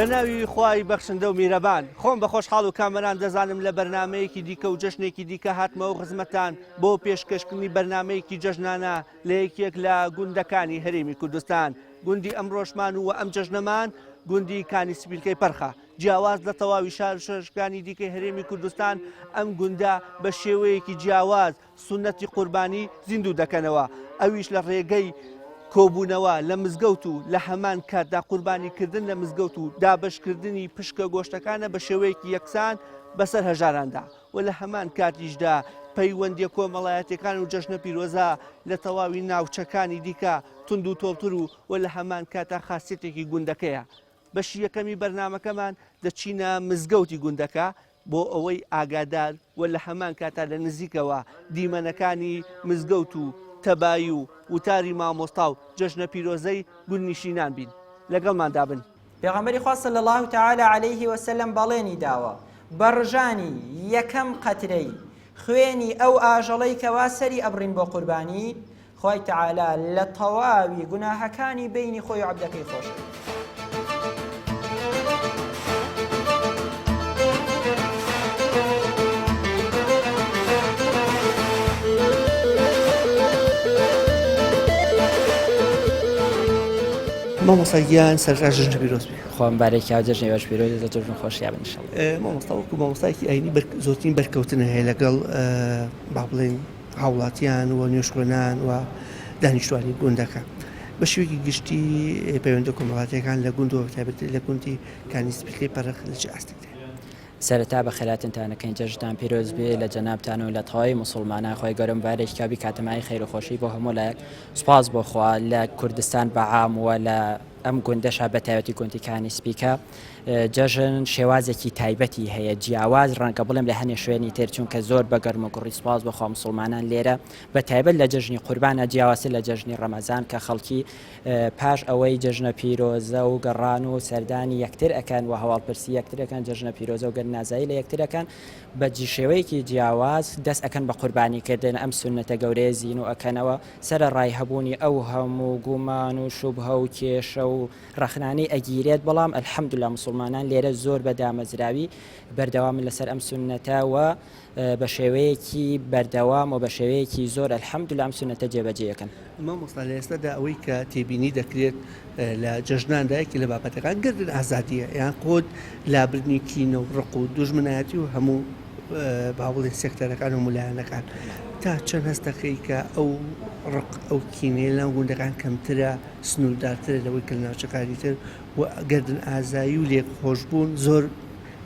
بە ناوی خوای بەخشندە و میرەبان خۆم بە خۆشحاڵ و کامەران دەزانم لە بەرنمەیەکی دیکە و جەژنێکی دیکە هاتمەوە خزمەتان بۆ پێشکەشکردنی بەرنمەیەکی جەژنانە لە یەکێک لە گوندەکانی هەرێمی کوردستان گوندی ئەمڕۆشمان و ئەم جەژنەمان گوندی کانی سپیلکەی پەرخە جیاواز لە تەواوی شار و شارۆچکەکانی دیکەی هەرێمی کوردستان، ئەم گوندە بە شێوەیەکی جیاواز سوننەتی قوربانی زیندوو دەکەنەوە، ئەویش لە ڕێگەی کۆبوونەوە لە مزگەوت و لە هەمان کاتدا قوربانیکردن لە مزگەوت و دابەشکردنی پشکە گۆشتەکانە بە شێوەیەکی یەکسان بەسەر هەژاراندا و لە هەمان کاتیشدا پەیوەندیە کۆمەڵایەتیەکان و جەژنە پیرۆزە لە تەواوی ناوچەکانی دیکە توندوتۆڵتر و و لە هەمان کاتا خاسیەتێکی گوندەکەیە. بەشی یەکەمی بەرنامەکەمان دەچینە مزگەوتی گوندەکە بۆ ئەوەی ئاگادار و لە هەمان کاتا لە نزیکەوە دیمەنەکانی مزگەوت و تەبایی و وتاری مامۆستا و جەژنە پیرۆزەی گوندنیشینان بین. لەگەڵماندا بن. پێغەمبەری خوا صلی اللە تعالی علیه وسلم بەڵێنی داوە بە ڕژانی یەکەم قەترەی خوێنی ئەو ئاژەڵەی کەوا سەری ئەبڕین بۆ قوربانی خوای تەعالا لە تەواوی گوناهەکانی بەینی خۆی و عەبدەکەی خۆش ئەبێت. مامۆستا گیان سەرەتا جەژنت پیرۆز بێ. خوا مبارەکی کا جەژنی ئێوەش پیرۆز بێت لە جەژن و خۆشیا بن ان شاء اللە. مامۆستا وەکو مامۆستایەکی ئاینی زۆرترین بەرکەوتن هەیە لەگەڵ با بڵێین هاوڵاتیان و نوێژخوێنان و دانیشتوانی گوندەکە. بە شێوەیەکی گشتی پەیوەندە کۆمەڵاتیەکان لە گوند و بەتایبەتی لە گوندی کانی سپیلکەی پەرخ لە چ ئاستێکدایە؟ سەرەتا بەخێراتنتان ئەکەین جەژنتان پیرۆز بێ لە جەنابتان و لە تەواوی موسوڵمانان خوای گەورە مبارەکی کا بیکاتە مایەی خێر و خۆشی بۆ هەموو لایەک سوپاس بۆ خوا لە کوردستان بە عام و لە ئەم گوندەشا بە تایبەتی گوندی کانی سپیکە جەژن شێوازێکی تایبەتی هەیە جیاواز ڕەنگە بڵێم لە هەنێ شوێنی تر چونکە زۆر بە گەرم و گوڕی سوپاس بۆ خوا موسوڵمانان لێرە بە تایبەت لە جەژنی قوربانە جیاوازتر لە جەژنی ڕەمەزان کە خەڵکی پاش ئەوەی جەژنە پیرۆزە و گەڕان و سەردانی یەکتر ئەکەن و هەواڵپرسی یەکتر ئەکەن جەژنە پیرۆزە و گەرنازایی لە یەکتر ئەکەن بە شێوەیەکی جیاواز دەست ئەکەن بە قوربانی کردن ئەم سوننەتە گەورەیە زینوو ئەکەنەوە سەرەڕای هەبوونی ئەو هەموو گومان و شوبهە و کێشە و ڕەخنانەی ئەگیرێت بەڵام الحمدللە موسوڵمانان لێرە زۆر بە دامەزراوی بەردەوامن لەسەر ئەم سوننەتە و بە شێوەیەکی بەردەوام و بە شێوەیەکی زۆر الحمدللە ئەم سوننەتە جێبەجێ ئەکەن. مامۆستا لە ئێستادا ئەوەی کە تێبینی دەکرێت لە جەژناندا یەکێ لە بابەتەکان گردن ئازادیە یان خۆت لابردنی کینە و ڕق و دوژمنایەتی و هەموو با بڵێن سێکتەرەکان و ملایەنەکان تا چەند هەست دەکەی کە ئەو ڕق ئەو کینەیە لەناو گوندەکان کەمترە سنووردارترە لەوەی کە لە ناوچەکانی تر و گردن ئازایی و لێک خۆشبوون زۆر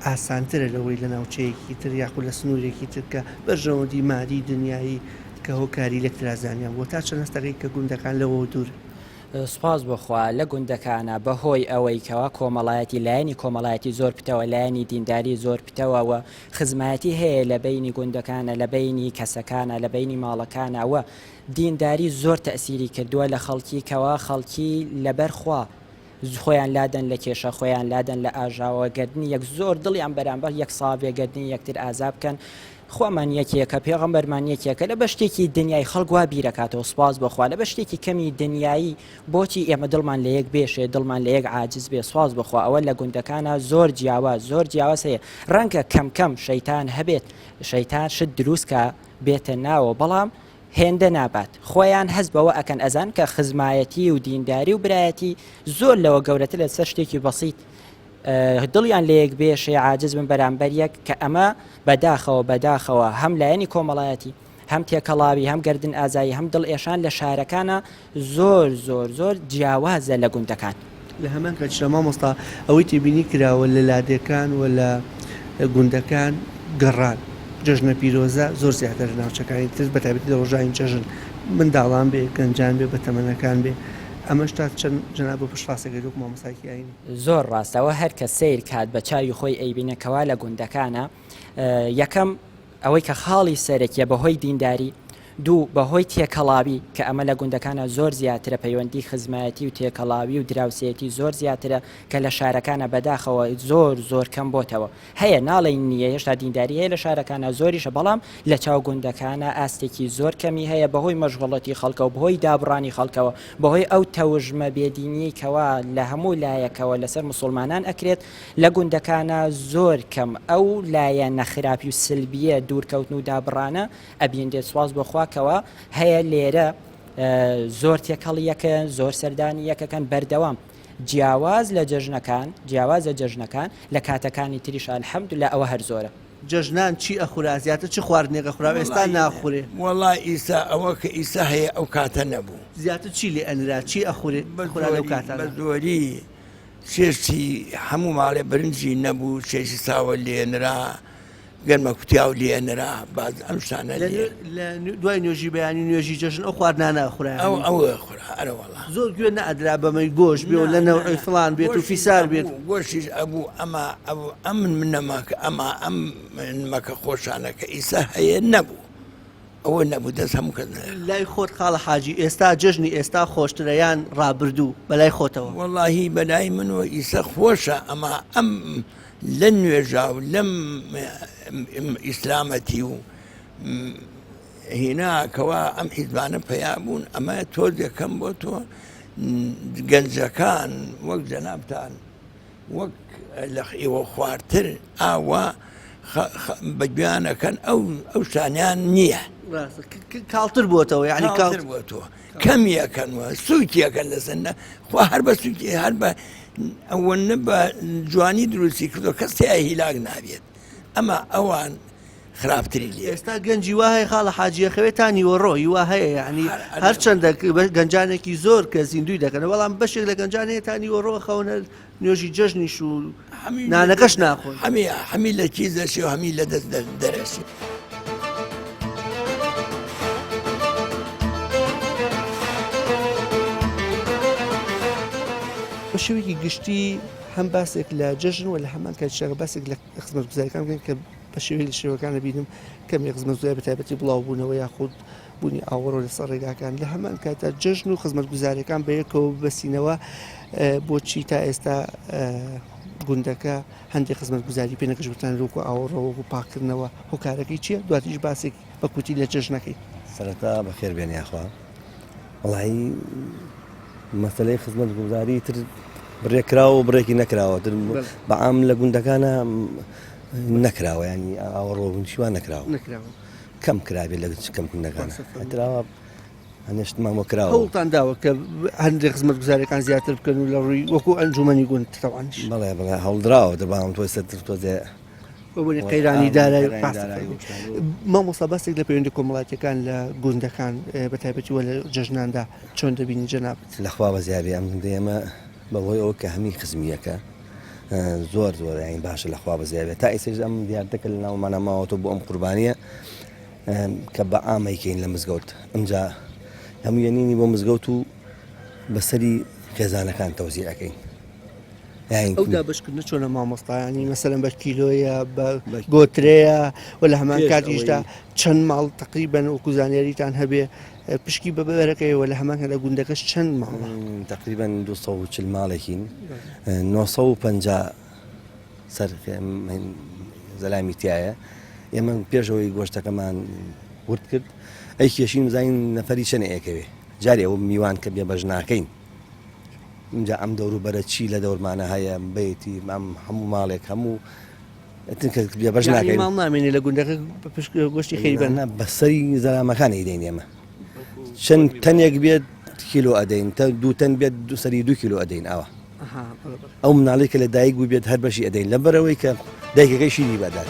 ئاسانترە لەوەی لە ناوچەیەکی تر یاخود لە سنوورێکی تر کە بەرژەوەندی مادی دنیایی کە هۆکاری لێکترازانیان بووە تا چەند هەست دەکەی کە گوندەکان لەوەوە دوورن؟ سوپاس بۆ خوا لە گوندەکانا بە هۆی ئەوەی کەوا کۆمەڵایەتی لایەنی کۆمەڵایەتی زۆر پتەوە لایەنی دینداری زۆر پتەوە و خزمایەتی هەیە لە بەینی گوندەکانە لە بەینی کەسەکانە لە بەینی ماڵەکانە و دینداری زۆر تەئسیری کردووە لە خەڵکی کەوا خەڵکی لەبەر خوا خۆیان لادەن لە کێشە خۆیان لادەن لە ئاژاوە گەردنی یەک زۆر دڵیان بەرامبەر یەک ساڤێ گەردنی یەکتر ئازا بکەن خوامان یەکێکە پێغەمبەرمان یەکێکە لە بەشتێکی دنیای خەڵک وا بیرەکاتەوە سوپاس بۆ خوا لە بەشتێکی کەمی دنیایی بۆچی ئێمە دڵمان لە یەک بێشێ دڵمان لە یەک عاجز بێ سواز بۆ خوا ئەوە لە گوندەکانە زۆر جیاواز زۆر جیاواز هەیە ڕەنگە کەم کەم شەیتان هەبێت شەیتان شت دروستکە بێتە ناوە بەڵام هێندە نابات خۆیان هەست بەوە ئەکەن ئەزان کە خزمایەتی و دینداری و برایەتی زۆر لەوە گەورەتر لەسەر شتێکی بەسیت دڵیان لەیەک بێشێ عاجز بن بەرامبەر یەک کە ئەمە بەداخەوە بەداخەوە هەم لایەنی کۆمەڵایەتی هەم تێکەڵاوی هەم گردن ئازایی هەم دڵ ئێشان لە شارەکانە زۆر زۆر زۆر جیاوازە لە گوندەکان. لە هەمان کاتیشدا مامۆستا ئەوەی تێبینی کراوە لە لادێکان و لە گوندەکان گەڕان جەژنە پیرۆزە زۆر زیاتر لە ناوچەکانی تر بە تایبەتی لە ڕۆژانی جەژن منداڵان بێ گەنجان بێ بەتەمەنەکان بێ ئەمەش تا چەند جەنابت پشتڕاست دەکەیت وەک مامۆستایەکی ئایینی؟ زۆر ڕاستە ئەوە هەر کەس سەیر کات بە چاوی خۆی ئەیبینێ کەوا لە گوندەکانە یەکەم ئەوەی کە خاڵی سەرەکیە بە هۆی دینداری. دوو، بەهۆی تێکەڵاوی، کە ئەمە لە گوندەکانا زۆر زیاترە، پەیوەندی خزمایەتی و تێکەڵاوی و دراوسێیەتی زۆر زیاترە کە لە شارەکانا بەداخەوە زۆر زۆر کەم بۆتەوە. هەیە ناڵێین نییە، هێشتا دینداری هەیە لە شارەکانا زۆریشە، بەڵام لە چاو گوندەکانا ئاستێکی زۆر کەمی هەیە بەهۆی مەشغوڵەتی خەڵکەوە، بەهۆی دابڕانی خەڵکەوە، بەهۆی ئەو تەوژمە بێدینیەی کەوا لە هەموو لایەکەوە لەسەر موسوڵمانان ئەکرێت، لە گوندەکانا زۆر کەم ئەو لایەنە خراپی و سلبیە دوورکەوتن و دابڕانە ئەبینرێت سواز بۆ خوا کەوا هەیە لێرە زۆر تێکەڵی یەکەن زۆر سەردانی یەکەکەن بەردەوام جیاواز لە جەژنەکان جیاواز لە جەژنەکان لە کاتەکانی تریش الحمدللە ئەوە هەر زۆرە. جەژنان چی ئەخورا زیاتر چ خواردنێک ئەخورا ئێستا ناخورێ؟ وەڵا ئیسا ئەوە کە ئیسا هەیە ئەو کاتە نەبوو. زیاتر چی لێ ئەنرا چی ئەخورێ ئەخورا لەو کاتانە؟ بە زۆری چێشتی هەموو ماڵێ برنجی نەبوو چێشتی ساوە لێنرا گەرمە کوتیاو لێنرا باز ئەم شتانە لێ لە دوای نوێژی بەیانی نوێژی جەژن ئەو خواردنانە ئەخورا ئەو ئەو خورا ئەرە وەڵا زۆر گوێ نەئەدرا بەمەی گۆشت بێ و لە نەوعی فڵان بێت و فیسار بێت گۆشتیش ئەبوو ئەما ئەو ئەمن منەما کە ئەما ئەم مەکە خۆشانە کە ئیسا هەیە نەبوو ئەوە نەبوو دەست هەموو کەس نەیە. لای خۆت خاڵە حاجی ئێستا جەژنی ئێستا خۆشترە یان ڕابردوو بەلای خۆتەوە؟ وەڵاهی بەلای منەوە ئیسە خۆشە ئەما ئەم لە نوێژا و لەم ئیسلامەتی و هینا کەوا ئەم حیزبانە پەیا بوون ئەمە تۆزێک کەم بۆ تۆ گەنجەکان وەک جەنابتان وەک لە ئێوە خوارتر ئاوا بە گوێیانەکەن ئەو ئەو شتانیان نییە کاڵتر بووەتەوە یعنی کاڵتر بووەتەوە کەمیەکەنوە سوکیەکەن لەسەر خوا هەر بە سوکی هەر بە ئەوە نە بە جوانی دروستی کردو کەس تیا هیلاک نابێت ئەمە ئەوان خراپتری لێ ئێستا گەنجی وا هەیە خاڵە حاجیە خەوێت تا نیوەڕۆ هیوا هەیە یعنی هەرچەندە گەنجانێکی زۆر کە زیندوی دەکەن بەڵام بەشێک لە گەنجان هەیە تا نیوەڕۆ خەونە نوێژی جەژنیش و نانەکەش ناخۆن هەمی هەمی لە کیس دەچێ و هەمی لە دەست دەرەچێ. بە شێوەیەکی گشتی هەم باسێک لە جەژن و لە هەمان کاتیشا باسێک لە خزمەتگوزاریەکان بکەین کە بە شێوەیەک لە شێوەکان دەبینم کەمێک خزمەتگوزاری بە تایبەتی بڵاوبوونەوە یاخود بوونی ئاوەڕۆ لەسەر ڕێگاکان لە هەمان کاتدا جەژن و خزمەتگوزاریەکان بە یەکەوە ببەستینەوە بۆچی تا ئێستا گوندەکە هەندێک خزمەتگوزاری پێ نەگەشتووتان وەکو ئاوەڕۆ وەکو پاککردنەوە هۆکارەکەی چییە دواتریش باسێک بە کورتی لە جەژنەکەی. سەرەتا بەخێر بێن یاخوا وەڵایی مەسەلەی خزمەتگوزاری تر بڕێک کراوە و بڕێکی نەکراوە تر بە عام لە گوندەکانە نەکراوە ینی ئاوەڕۆ شوان نەکراوە نەکراوە کەم کرابێت لە کەم گوندەکانە ئەتراوە هەنێشتمان بۆ کراوە هەوڵتان داوە کە هەندێک خزمەتگوزاریەکان زیاتر بکەن و لە ڕووی وەکو ئەنجومەنی گوند تەوانش بەڵێ بەڵێ هەوڵدراوە دەباڵم تۆ سەر تۆزێ بەبۆنی قەیرانی دارایی مامۆستا باسێک لە پەیوەندی کۆمەڵاتیەکان لە گوندەکان بە تایبەتی وە لە جەژناندا چۆن دەبینی جەنابت؟ لەخوا بەزیابێ ئەم گوندەی ئێمە بەهۆی ئەوە کە هەمی خزمیەکە زۆر زۆر یانی باشە لەخوا بەزیابێت تا ئێستاش ئەم دیاردەکە لە ناومانە ماوەتەوە بۆ ئەم قوربانیە کە بە ئامەیکەین لە مزگەوت ئەمجا هەموو یەنینی بۆ مزگەوت و بەسەری خێزانەکان تەوزیعەکەین ئەو دابەشکردنە چۆنە مامۆستا ینی مەسەلەن بە کیلۆیە بە گۆترەیە و لە هەمان کاتیشدا چەند ماڵ تقریبن وەکو زانیاریتان هەبێ پشکی بە بەرەکەیەوە لە هەمان لە گوندەکەش چەند ماڵە تقریبا 240 ماڵێکین 950 سەر زەلامی تایە ئێمە پێشەوەی گۆشتەکەمان ورد کرد ئەی کێشین بزانین نەفەری چەند ئەکەوێ جارێ ئەو میوان کە بێ بەش ناکەین ئینجا ئەم دەوروبەرە چی لە دەورمانە هەیە بەیتی ئەم هەموو ماڵێک هەموو بێبەش ناکەین ماڵ نامێنێ لە گوندەکە پشک گۆشتی خێری بەن بەسەری زەلامەکان ئەیدەین ئێمە چەند تەنێک بێت کیلۆ ئەدەین تە دوو تەن بێت دوو سەری دوو کیلۆ ئەدەین ئاوا ئەو مناڵی کە لە دایک بوو بێت هەر بەشی ئەدەین لەبەرەوەی کە دایکەکەی شیری بەدات.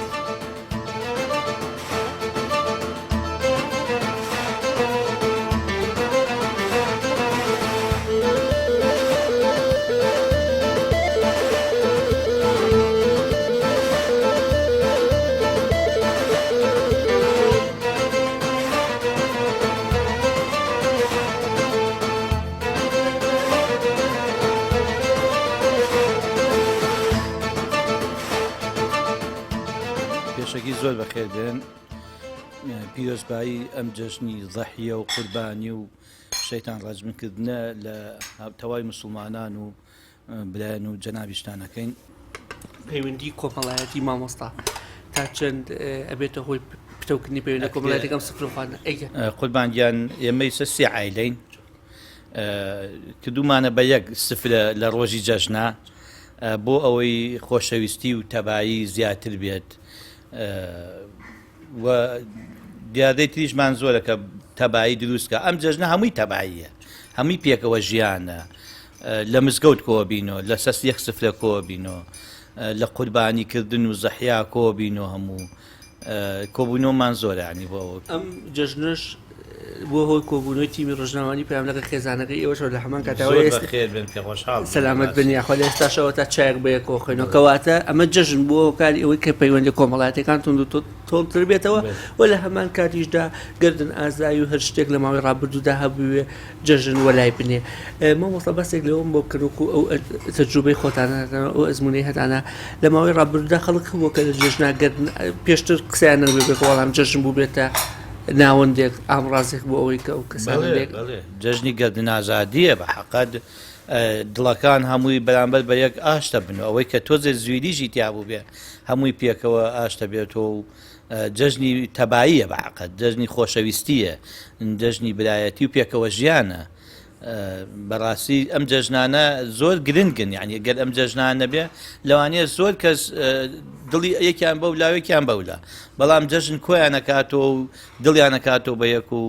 پێشەکی زۆر بەخێر بێن. پیرۆزبایی ئەم جەژنی زەحیە و قوربانی و شەیتان ڕەجمکردنە لە تەوای مسلمانان و برایان و جەنابیشتان ئەکەین. پەیوەندی کۆمەڵایەتی مامۆستا تا چەند ئەبێتە هۆی پتەوکردنی پەیوەندی کۆمەڵایەتەکەم سفر خواردن ئەیگە قوربان گیان ئێمەی سە سێ عیلەین کردومانە بە یەک سفرە لە ڕۆژی جەژنا بۆ ئەوەی خۆشەویستی و تەبایی زیاتر بێت و دیاردەی تریشمان زۆرە کە تەبایی دروستکە ئەم جەژنە هەمووی تەباییە هەمووی پێکەوە ژیانە لە مزگەوت کۆبینەوە لە سەس یەک سفرە کۆبینەوە لە قوربانی کردن و زەحیا کۆبینەوە هەموو کۆبوونەوەمان زۆرانی بۆ ئەم جەژنەش بۆ هۆی کۆبوونەوەی تیمی ڕۆژنامەوانی پەیام لەگەڵ خێزانەکەی ئێوەشەوە لە هەمان کاتەوە زۆر بەخێر بن پێ خۆشحاڵ بووین سەلامەت بن یاخوا لە ئێستاشەوە تا چایەک بەیەکەوە خوێنەوە کەواتە ئەمە جەژن بووە هۆکاری ئەوەی کە پەیوەندی کۆمەڵایەتیەکان توند و تۆڵتر بێتەوە و لە هەمان کاتیشدا گردن ئازایی و هەر شتێک لە ماوەی ڕابردوودا هەبووێ جەژن وەلای بنێ مامۆستا باسێک لەوەم بۆ بکەن وەکو ئەو تەجروبەی خۆتانە ئەو ئەزمونەی هەتانە لە ماوەی ڕابردوودا خەڵک هەبووە کە لە جەژنا گردن پێشتر قسەیان نەبێت بەڵام جەژن بوو بێتە ناوەندێک ئامڕازێک بۆ ئەوەی کە ئەو کەسانە بەڵێ لێک بەڵێ جەژنی گەردن ئازادییە بە حەقەت دڵەکان هەمووی بەرامبەر بە یەک ئاشتە بن و ئەوەی کە تۆزێ زویریشی تیا بووبێ هەمووی پێکەوە ئاشتە بێتەوە و جەژنی تەباییە بە حەقەت جەژنی خۆشەویستییە جەژنی برایەتی و پێکەوە ژیانە بەڕاستی ئەم جەژنانە زۆر گرنگن یعنی گەر ئەم جەژنان نەبێ لەوانەیە زۆر کەس دڵی یەکیان بەو لاوێکیان بەولا بەڵام جەژن کۆیانەکاتەوە و دڵیانەکاتەوە بە یەک و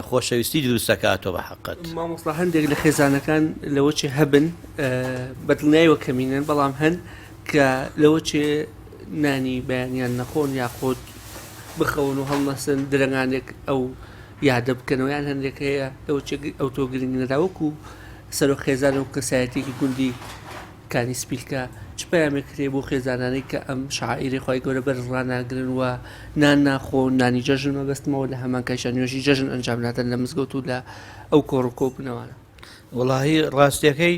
خۆشەویستی دروستەکاتەوە بە حقت مامۆستا هەندێک لە خێزانەکان لەوە چێ هەبن بەدڵنیایەوە کەمینەن بەڵام هەن کە لەوە چێ نانی بەیانیان نەخۆن یاخود بخەون و هەڵنەسن درەنگانێک ئەو یادە بکەنەوە یان هەندێک هەیە لەوە چێ ئەوتۆ گرنگ نەدا وەکو سەرۆک خێزان و کەسایەتێکی گوندی کانی سپیلکە چ پەیامێک هەیە بۆ خێزانانەی کە ئەم شعائیری خوای گەورە بەرز ڕاناگرن و نان ناخۆن نانی جەژن مەبەستمەوە لە هەمان کاتیشا نوێژی جەژن ئەنجام نادەن لە مزگەوت و لە ئەو کۆڕ و کۆبوونەوانە؟ وەڵاهی ڕاستیەکەی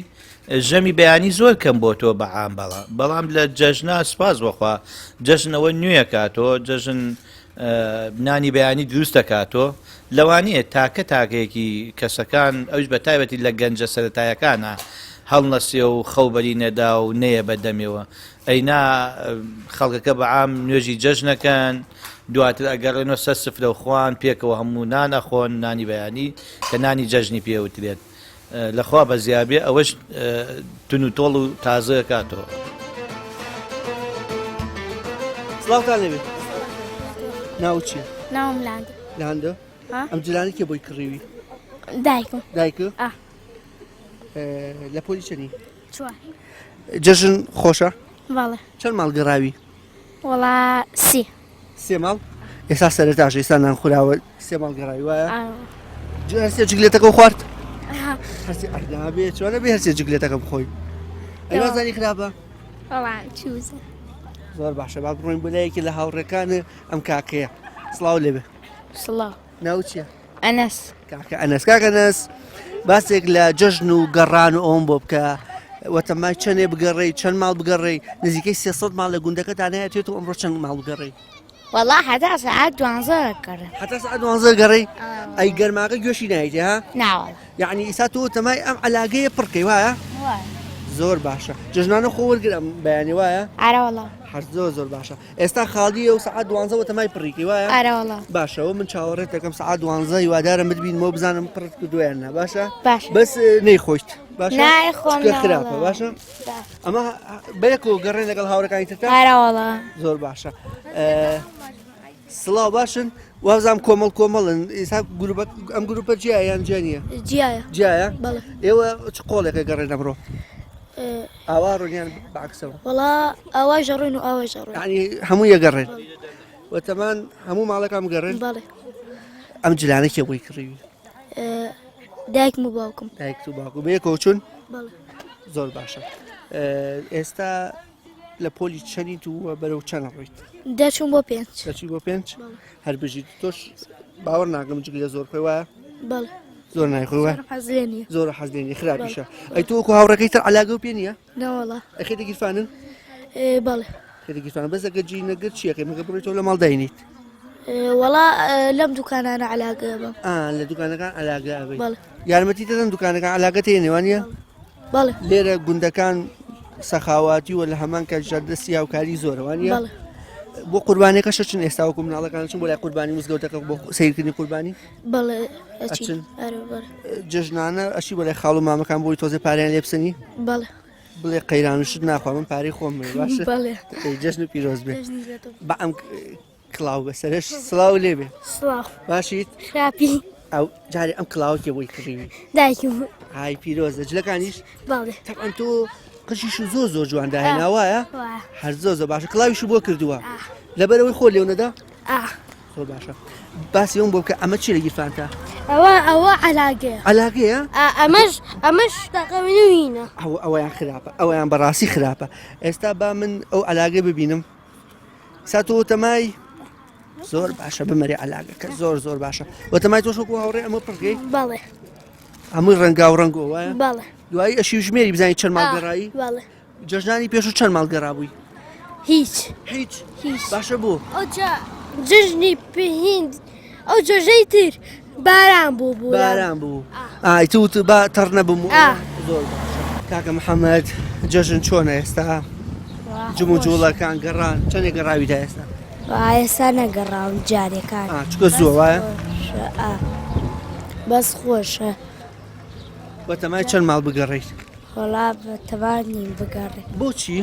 ژەمی بەیانی زۆر کەم بۆ تۆ بە عام بەڵا بەڵام لە جەژنا سپاس بەخوا جەژنەوە نوێکاتەوە جەژن نانی بەیانی دروست دەکاتەوە لەوانەیە تاکە تاکەیەکی کەسەکان ئەوش بە تایبەتی لە گەنجە سەتایەکانە هەڵنەسێ و خەو بەری نەدا و نەیە بە دەمێەوە ئەینا خەڵکەکە بە عام نوێژی جەژنەکەن دواتر ئەگەڕێنەوە سەر سفرە و خوان پێکەوە هەموو نان ئەخۆن نانی بەیانی کە نانی جەژنی پێوترێت لەخوا بەزیابێ ئەوەش تون و تۆڵ و تازە کاتەوە. سڵاوتان لێبێ ناو چییە؟ ناوم لاندە. لاندە؟ ئەم جلانە کێ بۆی کڕیوی؟ دایکم. دایکە؟ لە پۆلی چەنی؟ چوار. جەژن خۆشە؟ بەڵێ. چەند ماڵ گەڕاوی؟ وەڵا سێ. سێ ماڵ؟ ئێستا سەرەتاش ئێستا نان خوراوە سێ ماڵ گەڕاوی وایە؟ هەرسێ جگلێتەکە خوارد؟ هەرسێ ئەرنابێ چۆنە بێ هەرسێ جگلێتەکە بخۆی؟ ئەی وازانی خراپە؟ وەڵا چوزە. زۆر باشە با بڕۆین بۆ لایەکی لە هاوڕێکان ئەم کاکەیە سڵاو لێبێ. سڵاو. ناو چییە؟ ئەنەس. کاکە ئەنەس کاکە ئەنەس باسێک لە جەژن و گەڕان و ئەوم بۆ بکە وەتەمای چەندێ بگەڕێی چەند ماڵ بگەڕێی نزیکەی 300 ماڵ لە گوندەکەتان هەیە تێت و ئەمڕۆ چەند ماڵ بگەڕێی وەڵا هەتا سەعات دوانزە گەڕێ هەتا سەعات دوانزە گەڕێی ئەی گەرماکە گوێشی نایتێ ها ناوەڵا یعنی ئیسا تۆ تەمای ئەم عەلاگەیە پڕکەی وایە زۆر باشە جەژنانە خۆ وەرگر ئەم بەیانی وایە ئارەوەڵا هەر زۆر زۆر باشە ئێستا خاڵیە و سەعات دوانزەوە تەمای پڕیکەی وایە؟ ئارەوەڵا. باشە ئەوە من چاوەڕێت دەکەم سەعات دوانزە هیوادارم بتبینمەوە بزانم پڕت کردووە یان نا باشە؟ باشە. بەس نەیخۆیت باشە؟ نایخۆم چونکە خراپە نەوەڵا. باشە؟ ئەمە بەیەکەوە گەڕێن لەگەڵ هاوڕێکانی ترتان؟ ئارەوەڵا. زۆر باشە. سڵاو باشن وابزانم کۆمەڵ کۆمەڵن ئێستا گروپە ئەم گروپە جیایە یان جیا نییە؟ جیایە. جیایە؟ بەڵێ. ئێوە چ قۆڵێکە گەڕێن ئەمڕۆ؟ ئاوا ڕۆن یان بەعکسەوە؟ وەڵا ئاوایش ئەڕۆین و ئاوایش ئەڕۆین. یعنی هەموو یەگەڕێن وەتەمان هەموو ماڵەکان بگەڕێن؟ بەڵێ. ئەم جلانە کێ بۆی کڕیوی؟ دایکم و باوکم. دایکت و باوکم بەیەکەوە چوون؟ بەڵێ. زۆر باشە. ئێستا لە پۆلی چەنیت و بەرەو چەند ڕۆیت؟ دەچوم بۆ پێنج. دەچی بۆ پێنج؟ هەر بژیت تۆش باوەڕ ناکەم جگە زۆر خۆی وایە؟ بەڵێ. زۆر نایخۆی وایە؟ حەز لێ نییە. زۆر حەز لێ نییە خراپیشە. ئەی تۆ وەکو هاوڕێکەی تر عەلاگە و پێ نییە؟ نەوەڵا. ئەی خێتە گیرفانن؟ بەڵێ. خێتە گیرفانن بەس ئەگەر جی نەگرت چی ئەکەی مەگەر بڕۆیتەوە لە ماڵ داینیت؟ وەڵا لەم دوکانانە علاگە بم. ئا لە دوکانەکان علاگە ئەبی. بەڵێ. یارمەتی دەدەن دوکانەکان علاگەت هەیە نێوانیە؟ بەڵێ. لێرە گوندەکان سەخاواتی و لە هەمان کاتیشدا دەستی هاوکاری زۆرە وانە؟ بەڵێ. بۆ قوربانیەکە شەچن ئێستا وەکو مناڵەکان چون بۆ لای قوربانی مزگەوتەکە بۆ سیرکردنی قوربانی؟ بەڵێ ئەچین. ئەرێ بەڵێ. جەژنانە ئەچی بۆ لای خاڵ و مامەکان بۆی تۆزێ پارەیان لێ بسەنی؟ بەڵێ. بڵێ قەیران و شت ناخوا من پارەی خۆم باشە؟ بەڵێ. جەژن پیرۆز بێ. بە ئەم کڵاو بەسەرش سڵاو لێ بێ سڵاو باشیت خراپی ئەو جارێ ئەم کڵاوە کێ بۆی کڕیوی دایکم های پیرۆزە جلەکانیش بەڵێ تەبعەن تۆ قژیش و زۆر زۆر جوان داهێنا وایە وایە. هەر زۆر زۆر باشە کڵاویش بۆ کردووە لەبەرەوەی خۆ لێو نەدا ئا زۆر باشە باسی ئەوم بۆ بکە ئەمە چی لە گیرفانتە ئەوە ئەوە عەلاگەیە عەلاگەیە ئا ئەمەش ئەمەش تاقەمنوینە ئەوە ئەوەیان خراپە ئەوەیان بەڕاستی خراپە ئێستا با من ئەو عەلاگە ببینم سا تۆ تەمای زۆر باشە بمەری علاگەکە زۆر زۆر باشە وە تەمای تۆش وەکو هاوڕێ ئەمە پڕگەی بەڵێ هەمووی ڕەنگا و ڕەنگۆ وایە بەڵێ دوایی ئەشی ژمێری بزانانی چەند ماڵ گەڕایی بەڵێ جەژنانی پێش و چەند ماڵ گەڕابووی هیچ هیچ هیچ باشە بوو ئەوجا جەژنی پێهیند ئەو جەژەی تر باران بوو بوو باران بوو ئای تو وت با تەڕ نەبم و زۆر باشە کاکە محەممەد جەژن چۆنە ئێستا جم و جوڵەکان گەڕان چەندێک گەڕاوی تا ئێستا ئێستا نەگەڕاوم جارێکان چکە زووە وایە بەس خۆشە بەتەمای چەند ماڵ بگەڕیت وەڵا بەتەما نیم بگەڕێم. بۆچی؟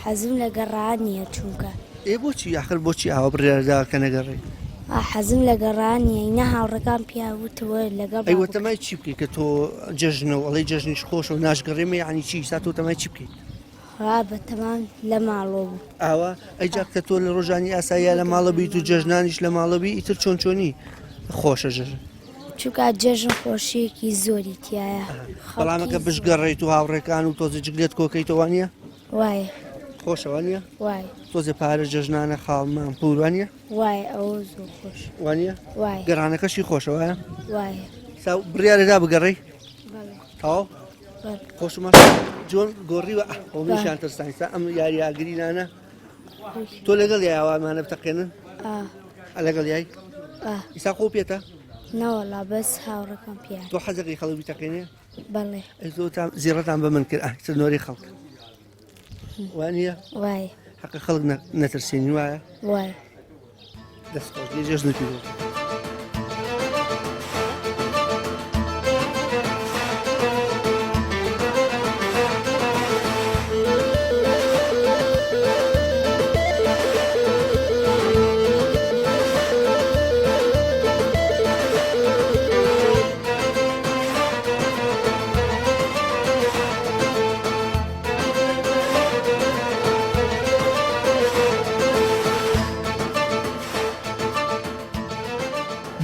حەزم لە گەڕان نییە چونکە. ئێ بۆچی ئاخر بۆچی ئاوا بڕیارت داوە کە نەگەڕێی؟ حەزم لە گەڕان نییە ئینا هاوڕێکان پیا وتوە لەگەڵ ئەی وەتەمای چی بکەی کە تۆ جەژنە و ئەڵێی جەژنیش خۆشە و ناشگەڕێمە یەعنی چی ئیستا تۆ تەمای چی بکەیت؟ وەڵا بەتەمام لە ماڵۆ بوو. ئاوا؟ ئەی جا کە تۆ لە ڕۆژانی ئاساییا لە ماڵە بیت و جەژنانیش لە ماڵە بی ئیتر چۆن چۆنی خۆشە جەژن؟ چونکە جەژن خۆشیەکی زۆری تایە بەڵام ئەگە بشگەڕێیت و هاوڕێکان و تۆزێ جگلێت کۆکەیتەوە وانە وایە خۆشە وانە وایە تۆزێ پارە جەژنانە خاڵمان پور وانە وایە ئەوە زۆر خۆش وانە وایە گەڕانەکەشی خۆشە وایە وایە سا بڕیارەدا بگەڕێی بەڵێ تەواو بەڵێ. خۆشمە جۆن گۆڕیوە ئەه، خۆ منیشیان ترساین سا ئەم یاری ئاگرینانە تۆ لەگەڵ یای ئەوانە بتەقێنن ئا لەگەڵ یای ئا ئیسا خۆ پێتە نەوەڵا بەس هاوڕەکەم پیان تۆ حەزەکەی خەڵک بتەقێنێ بەڵێ ئەی زۆرتان زیڕەتان بە من کرد ئاه چ نۆرەی خەڵک وانە وایە حەقە خەڵک نەترسێنی وایە وایە دەست خۆش لێ جەژنت پیرۆز بێت.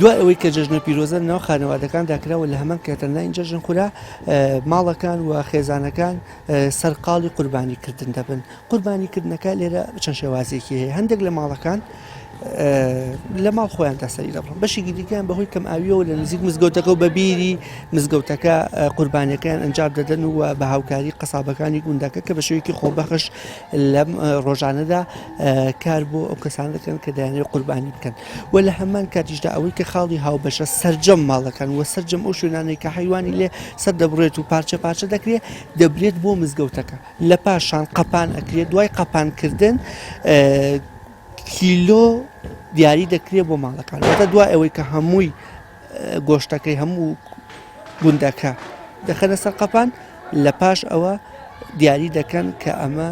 دوای ئەوەی کە جەژنە پیرۆزە لەناو خانەوادەکاندا کراوە لە هەمان کاتە ناین جەژن خورا ماڵەکان و خێزانەکان سەرقاڵی قوربانی کردن دەبن قوربانی کردنەکە لێرە چەند شێوازێکی هەیە هەندێک لە ماڵەکان لە ماڵ خۆیاندا سەری دەبڕن بەشێکی دیکەیان بەهۆی کەم ئاویەوە لە نزیک مزگەوتەکە و بە بیری مزگەوتەکە قوربانیەکەیان ئەنجام دەدەن و بە هاوکاری قەسابەکانی گوندەکە کە بە شێوەیەکی خۆبەخش لەم ڕۆژانەدا کار بۆ ئەو کەسان دەکەن کە دەیانەوێت قوربانی بکەن و لە هەمان کاتیشدا ئەوەی کە خاڵی هاوبەشە سەرجەم ماڵەکان و سەرجەم ئەو شوێنانەی کە حیوانی لێ سەر دەبڕێت و پارچە پارچە دەکرێت دەبرێت بۆ مزگەوتەکە لە پاشان قەپان ئەکرێت دوای قەپانکردن کیلۆ دیاری دەکرێت بۆ ماڵەکان واتە دوای ئەوەی کە هەمووی گۆشتەکەی هەموو گوندەکە دەخەنە سەر قەپان لە پاش ئەوە دیاری دەکەن کە ئەمە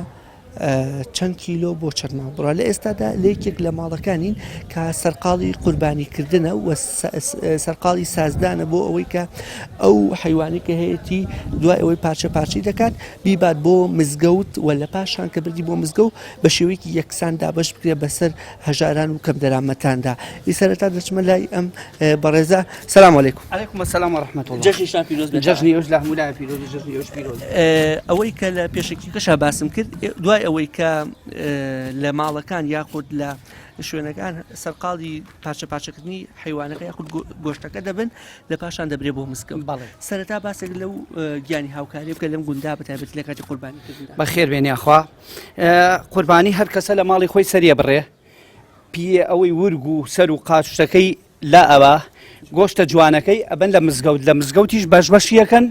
چەند کیلۆ بۆ چەند ماڵ بڕا لە ئێستادا لە یەکێک لە ماڵەکانین کە سەرقاڵی قوربانیکردنە و سەرقاڵی سازدانە بۆ ئەوەی کە ئەو حیوانی کە هەیەی دوای ئەوەی پارچە پارچەی دەکات بیبات بۆ مزگەوت و لە پاشان کە بردی بۆ مزگەوت بە شێوەیەکی یەکسان دابەش بکرێت بەسەر هەژاران و کەمدەرامەتاندا. ئی سەرەتا دەچمە لای ئەم بەڕێزە. سلام علیکم. علیکم السلام و رحمة الله. جەژنیشتان پیرۆز بێت. جەژنی ئێوەش لە هەموو لایە پیرۆز و جەژنی ئێوەش پیرۆز. ئەوەی کە لە پێشەکیەکەشا باسم کرد دوای ئەوەی کە لە ماڵەکان یاخود لە شوێنەکان سەرقاڵی پارچە پارچەکردنی حیوانەکە یاخود گۆشتەکە دەبن لە پاشان دەبرێ بۆ مزگەوت. بەڵێ. سەرەتا باسێک لەو گیانی هاوکاری بکە لەم گوندا بە تایبەتی لە کاتی قوربانی کردندا. بەخێر بێن یاخوا. قوربانی هەر کەسە لە ماڵی خۆی سەریە بڕێ. پیە ئەوەی ورگ و سەر و قاچ شتەکەی لا ئەبا گۆشتە جوانەکەی ئەبەن لە مزگەوت لە مزگەوتیش بەش بەشیەکەن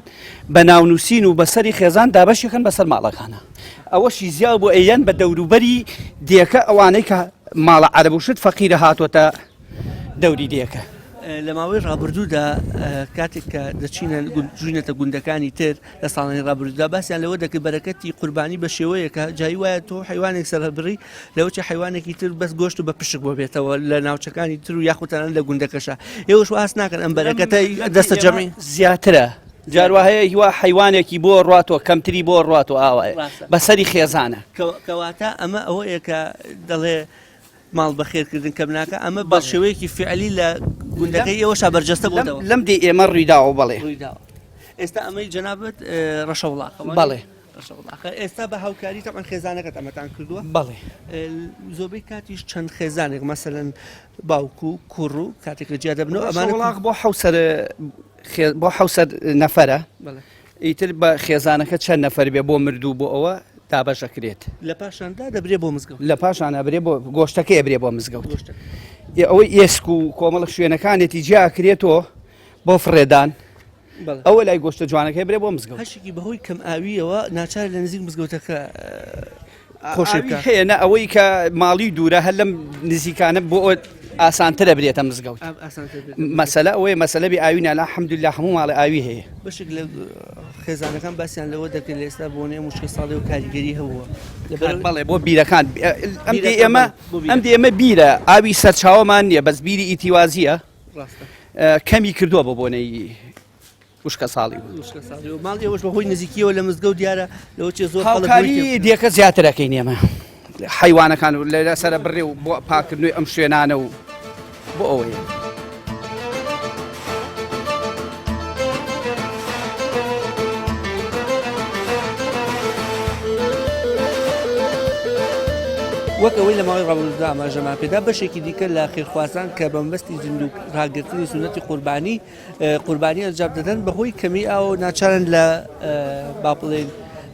بە ناونووسین و بەسەری خێزان دابەشیەکەن بەسەر ماڵەکانە ئەوەشی زیاو بۆ ئەیەن بە دەوروبەری دێکە ئەوانەی کە ماڵە عەرەب و شت فەقیرە هاتۆتە دەوری دێکە. لە ماوەی ڕابردوودا کاتێک کە دەچینە جوینەتە گوندەکانی تر لە ساڵانی ڕابردوودا باسیان لەوە دەکرد بەرەکەتی قوربانی بە شێوەیەکە جای وایە تۆ حیوانێک سەربڕی لەوەچە حیوانێکی تر بەس گۆشت و بە پشک بۆ بێتەوە لە ناوچەکانی تر و یاخودتان لە گوندەکەشە ئێوەش واز ناکەن ئەم بەرەکەتە دەستە جەمی زیاترە جاروا هەیە هیوا حیوانێکی بۆ ڕاتەوە کەمتری بۆ ڕاتەوە ئاوایە بەسەری خێزانە کەواتە ئەمە ئەوەیە کە دەڵێ ماڵ بەخێرکردن کەم ناکە ئەمە بە شێوەیەکی فعلی لە گوندەکەی ئێوەشا بەرجەستە بۆتەوە لەم دێ ئێمە ڕوویداوە بەڵێ ڕوویداوە ئێستا ئەمەی جەنابەت ڕەشەوڵاخە بەڵێ ڕەشەوڵاخە ئێستا بە هاوکاری تەبعەن خێزانەکەت ئەمەتان کردووە بەڵێ زۆربەی کاتیش چەند خێزانێک مەسەلەن باوک و کوڕ و کاتێک لە جیا دەبنەوە ئەمانە وڵاخ بۆ حوسەر بۆ حوسەر نەفەرە ئیتر بە خێزانەکە چەند نەفەر بێ بۆ مردوو بۆ ئەوە دابەش ئەکرێت. لە پاشاندا دەبرێ بۆ مزگەوت. لە پاشان ئەبرێ بۆ گۆشتەکەی ئەبرێ بۆ مزگەوت. ئەوەی ئێسک و کۆمەڵە شوێنەکانێتی جیا ئەکرێتەوە بۆ فڕێدان. ئەوە لای گۆشتە جوانەکەی برێ بۆ مزگەوت. هەشێکی بەهۆی کەم ئاویەوە ناچار لە نزیک مزگەوتەکە خۆشی بکە. هەیە نە ئەوەی کە ماڵی دوورە هەر لەم نزیکانە بۆ ئاسانترە برێتە مزگەوت مەسەلە ئەوەیە مەسەلە بێ ئاوی نالا حەمدولله هەموو ماڵێ ئاوی هەیە. بەشێک لە خێزانەکان باسیان لەوە دەکرد لە ئێستا بۆنەی ئەم وشکە ساڵی و کاریگەری هەبووە بەڵێ بۆ بیرەکان ئەم دێ ئێمە ئەم دێ ئێمە بیرە ئاوی سەرچاوەمان نییە بەس بیری ئیتیوازیە کەمی کردووە بۆ بۆنەی وشکە ساڵی بوو. ماڵی ئێوەش بەهۆی نزیکیەوە لە مزگەوت دیارە لەوە چێ زۆر هاوکاری دێکە زیاترەکەین ئێمە حیوانەکان و لە سەرە بڕێ و بۆ پاکردنەوەی ئەم شوێنانە و بۆ ئەوەیە. وەک ئەوەی لە ماوەی ڕابردوودا ئاماژەمان پێدا بەشێکی دیکە لە خێرخوازان کە بە مەبەستی زیندوو ڕاگرتنی سوننەتی قوربانی قوربانی ئەنجام دەدەن بەهۆی کەمی ئاو ناچارن لە با بڵێن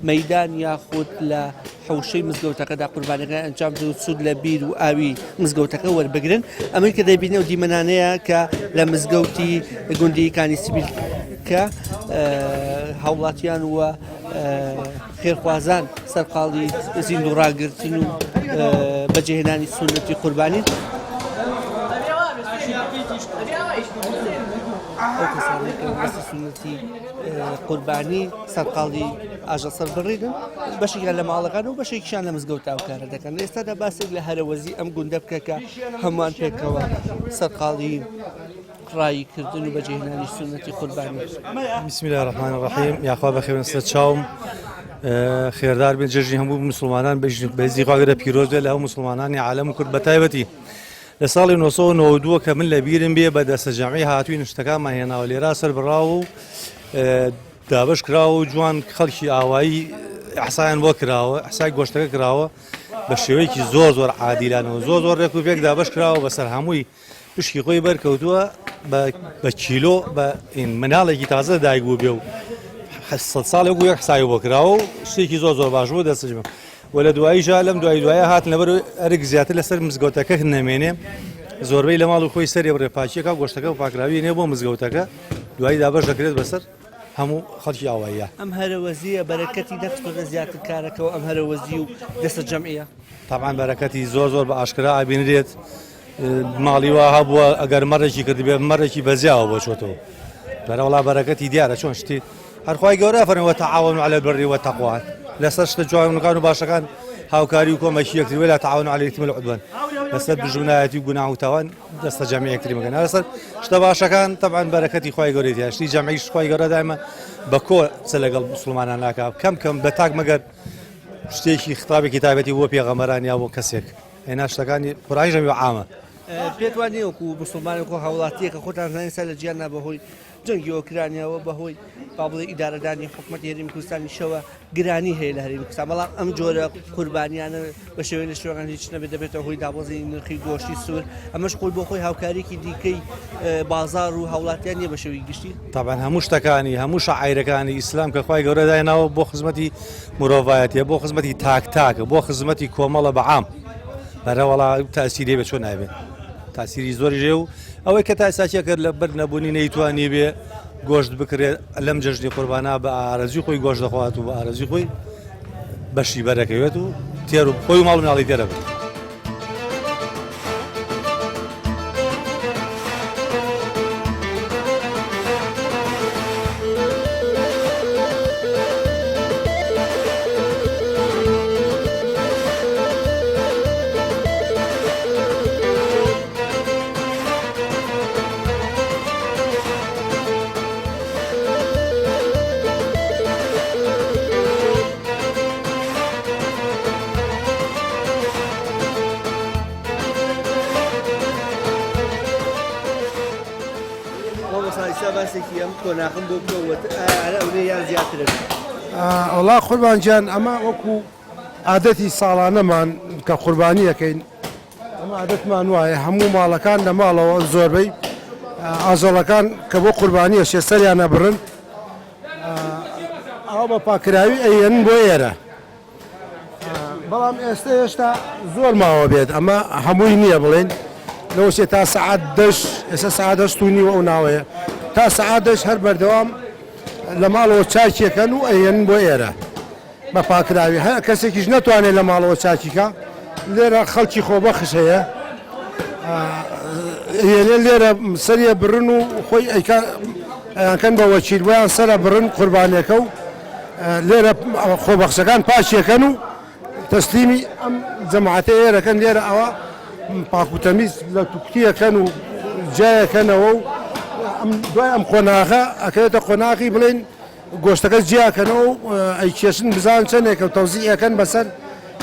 مەدان یاخود لە حوشەی مزگەوتەکەدا قوربانەکە ئەنجام بدەن و سوود لە بیر و ئاوی مزگەوتەکە وەربگرن ئەمەی کە دەبینە و دیمەنانەیە کە لە مزگەوتی گوندی کانی سبیل کە هاوڵاتیان وە خێرخوازان سەرقاڵی زیندوو ڕاگرتن و بەجێهێنانی سوننەتی قوربانین. ئەو کەسانەی کە مەبەستی سوننەتی قوربانی سەرقاڵی ئاژەڵ سەربڕینن بەشێکیان لە ماڵەکان و بەشێکیشان لە مزگەوت ئەو کارە دەکەن. لە ئێستادا باسێک لە هەرەوەزی ئەم گوندە بکە کە هەمووان پێکەوە سەرقاڵی ڕایی کردن و بەجێهێنانی سوننەتی قوربانی. بسم اللە الرحمن الرحیم یاخوا بەخێربێن سەر چاوم خێردار بێن جەژنی هەموو مسلمانان بەزی خواگەرە پیرۆز بێت لە هەموو مسلمانانی عالەم و کورد بە تایبەتی لە ساڵی 1992 کە من لە بیرم بێ بە دەستە جەمعی هاتووین شتەکانمان هێناوە لێرا سەر بڕاو و دابش کراوە و جوان خەڵکی ئاوایی ئەحسایان بۆ کراوە ئەحسای گۆشتەکە کراوە بە شێوەیەکی زۆر زۆر عادیلانەوە زۆر زۆر ڕێک و پێک دابش کراوە بەسەر هەمووی پشکی خۆی بەرکەوتووە بە کیلۆ بە مناڵێکی تازە دایک بوو بێ و ساڵێک و یەک حسابی بۆ کراوە و شتێکی زۆر زۆر باش بوو دەستش بم و لە دواییشا لەم دوای دوایە هاتن لەبەر ئەرک زیاتر لەسەر مزگەوتەکە نەمێنێ زۆربەی لە ماڵ و خۆی سەری بڕێ پاچیەکە گۆشتەکە و پاکراوی نێ بۆ مزگەوتەکە دوایی دابەش دەکرێت بەسەر هەموو خەڵکی ئاواییە. ئەم هەرەوەزییە بەرەکەتی نەخستۆتە زیاتر کارەکەوە ئەم هەرەوەزی و دەستە جەمعیە؟ تەبعەن بەرەکەتی زۆر زۆر بە ئاشکرا ئەبینرێت ماڵی وا هەبووە ئەگەر مەڕێکی کردبێ مەڕێکی بەزیاوە بۆ چۆتەوە بەرەوەڵا بەرەکەتی دیارە چۆن شتی هەرخوای گەورە فەرمی وتعاونوا علی البر والتقوا لەسەر شتە جوانەکان و باشەکان هاوکاری و کۆمەکی یەکتری ولا تعاونوا علی الاثم والعدوان لەسەر دوژمنایەتی و گوناه و تاوان دەستە جەمعی یەکتری مەکەن لەسەر شتە باشەکان تەبعەن بەرەکەتی خوای گەورەی تیا شتی جەمعیش خوای گەورە دایمە بە کۆ قسە لەگەڵ مسلمانان ناکا کەم کەم بە تاک مەگەر شتێکی خطابێکی تایبەتی بۆ پێغەمبەران یا بۆ کەسێک ئێنا شتەکانی قورئانیش هەمووی عامە. پێت وا نییە وەکو موسڵمانێک و هاوڵاتییەک کە خۆتان زانین سەر لە جیهاندا بەهۆی جەنگی ئۆکرانیاوە بەهۆی با بڵێ ئیدارەدانی حکومەتی هەرێمی کوردستانیشەوە گرانی هەیە لە هەرێمی کوردستان بەڵام ئەم جۆرە قوربانیانە بە شێوەی لە شێوەکان هیچ نەبێت دەبێتە هۆی دابەزینی نرخی گۆشتی سوور ئەمەش خۆی بۆ خۆی هاوکاریکی دیکەی بازار و هاوڵاتیان نییە بە شێوەی گشتی. تەبعەن هەموو شتەکانی هەموو شەعایرەکانی ئیسلام کە خوای گەورە دایناوە بۆ خزمەتی مرۆڤایەتیە بۆ خزمەتی تاک تاکە بۆ خزمەتی کۆمەڵە بە عام. بەرەوەڵا تاسیری بە چۆن نابێت تاسیری زۆری ژێ و ئەوەی کە تا ئێستا کرد لە بەر نەبوونی نەیتوانی بێ گۆشت بکرێت لەم جەژنی قوربانە بە ئارەزوی خۆی گۆشت دەخوات و بە ئارەزوی خۆی بەشی بەرەکەوێت و تێر و خۆی و ماڵ مناڵی تێرە بن. قۆناغم بۆ بکەوە یان زیاترە وەڵا قوربان گیان ئەمە وەکو عادەتی ساڵانەمان کە قوربانی ئەکەین ئەمە عادەتمان وایە هەموو ماڵەکان لە ماڵەوە زۆربەی ئاژەڵەکان کە بۆ قوربانی ئەشێ سەریان ئەبڕن ئاو بە پاکراوی ئەیەن بۆ ئێرە بەڵام ئێستا هێشتا زۆر ماوە بێت ئەمە هەمووی نییە بڵێن لەوەشێ تا سەعات دەش ئێستا سەعات هەشت و نیوە ئەو ناوەیە تا سەعات دەش هەر بەردەوام لە ماڵەوە چاکیەکەن و ئەیەن بۆ ئێرە بە پاکراوی هەر کەسێکیش نەتوانێت لە ماڵەوە چاکیکە لێرە خەڵکی خۆبەخش هەیە هێنێ لێرە سەریە بڕن و خۆی ئەیانکەن بە وەکیل بۆیان سەرە بڕن قوربانەکە و لێرە خۆبەخشەکان پاچیەکەن و تەسلیمی ئەم جەماعەتە ئێرەکەن لێرە ئەوە پاک و تەمیز لە توکتیەکەن و جیایەکەنەوە و دوای ئەم قۆناغە ئەکەوێتە قۆناغی بڵێن گۆشتەکە جیاکەنەوە و ئەیکێشن بزان چەندێکە و تەوزیعەکەن بەسەر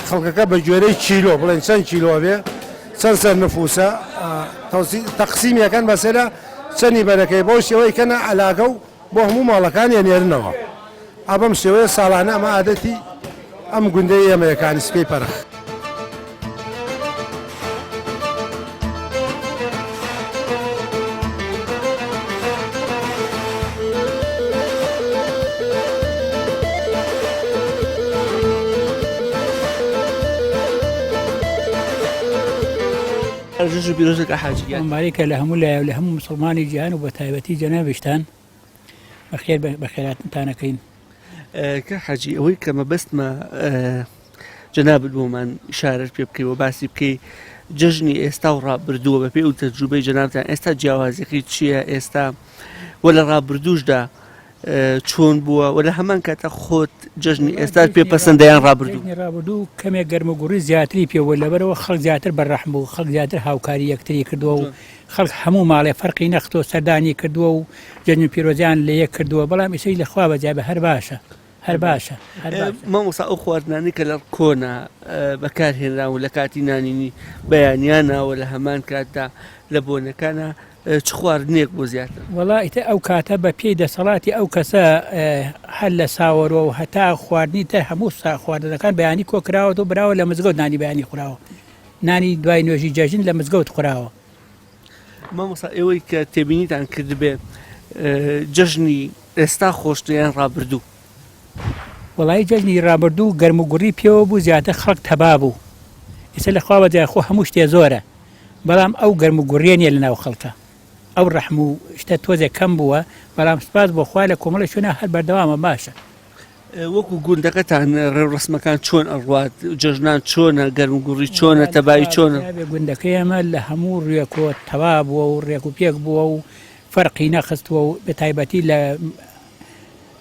خەڵکەکە بە گوێرەی کیلۆ بڵێن چەند کیلۆ بێ چەند سەر نفوسە تەقسیمیەکەن بەسەرە چەنی بەرەکەی بەو شێوەی کەنە عەلاگە و بۆ هەموو ماڵەکان ئەنێرنەوە ئا بەم شێوەیە ساڵانە ئەمە عادەتی ئەم گوندەی ئێمەیە کانی سپی پەرخ. جەژن پیرۆزت کە حاجی گیان. مبارەکە لە هەموو لایە و لە هەموو موسڵمانی جیهان و بە تایبەتی جەنابیشتان بەخێر بەخێراتنتان ئەکەین. کاک حاجی ئەوەی کە مەبەستمە جەنابت بۆمان ئیشارەت پێ بکەی و باسی بکەی جەژنی ئێستا و ڕابردووە بەپێی ئەو تەجروبەی جەنابتان ئێستا جیاوازیەکەی چییە ئێستا و لە ڕابردووشدا چۆن بووە و لە هەمان کاتە خۆت جەژنی ئێستا پێ پەسەندە یان ڕابردوو؟ جەژنی ڕابردوو کەمێک گەرموگوڕی زیاتری پێ بوو لەبەرەوە خەڵک زیاتر بەرەحم بوو خەڵک زیاتر هاوکاری یەکتری کردووە و خەڵک هەموو ماڵێ فەرقی نەختۆ سەردانی کردووە و جەژن و پیرۆزیان لە یەک کردووە بەڵام ئیسەی لە خوا بەجای بە هەر باشە هەر باشە هەر باشە. مامۆستا ئەو خواردنانەی کە لە کۆنا بەکار هێنراون لە کاتی نانینی بەیانیانا و لە هەمان کاتدا لە بۆنەکانا چ خواردنێک بۆ زیاتر؟ وەڵا ئیتر ئەو کاتە بە پێی دەسەڵاتی ئەو کەسە هەر لە ساوەرۆ و هەتا خواردنی تر هەموو خواردنەکان بەیانی کۆ کراوەتەوە براوە لە مزگەوت نانی بەیانی خوراوە نانی دوای نوێژی جەژن لە مزگەوت خوراوە. مامۆستا ئێوەی کە تێبینیتان کردبێ جەژنی ئێستا خۆشترە یان ڕابردوو؟ وەڵایی جەژنی ڕابردوو گەرم و گوڕی پێوە بوو زیاتر خەڵک تەبا بوو ئیستا لە خوا بەجای خۆ هەموو شتێ زۆرە بەڵام ئەو گەرم و گوڕیە نیە لەناو خەڵکا ئەو ڕەحم و شتە تۆزێ کەم بووە بەڵام سوپاس بۆ خوا لە کۆمەڵی شوێنا هەر بەردەوامە باشە. وەکو گوندەکەتان ڕێوڕەسمەکان چۆن ئەڕوات جەژنان چۆنە گەرم و گوڕی چۆنە تەبایی چۆنە؟ گوندەکەی ئێمە لە هەموو ڕوێکۆ تەوا بووە و ڕێک و پێک بووە و فەرقی نەخستووە و بە تایبەتی لە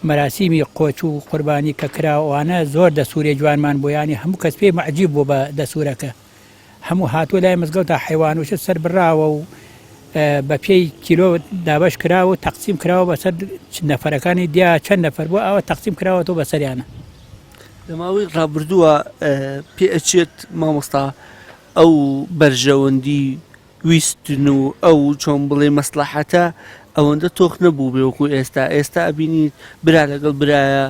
مەراسیمی قۆچ و قوربانی کە کرا ئەوانە زۆر دەسوورێ جوانمان بوو یانی هەموو کەس پێی مەعجیب بوو بە دەسوورەکە هەموو هاتووە لای مزگەوتە حەیوان و شت سەر بڕاوە و بە پێی کیلۆ دابەش کراوە و تەقسیم کراوە بەسەر نەفەرەکانی دیا چەند نەفەر بوو ئاوە تەقسیم کراوەتەوە بەسەریانە. لە ماوەی ڕابردووە پێ ئەچێت مامۆستا ئەو بەرژەوەندی ویستن و ئەو چۆن بڵێ مەسڵەحەتە ئەوەندە تۆخ نەبوو بێ وەکو ئێستا ئێستا ئەبینیت برا لەگەڵ برایە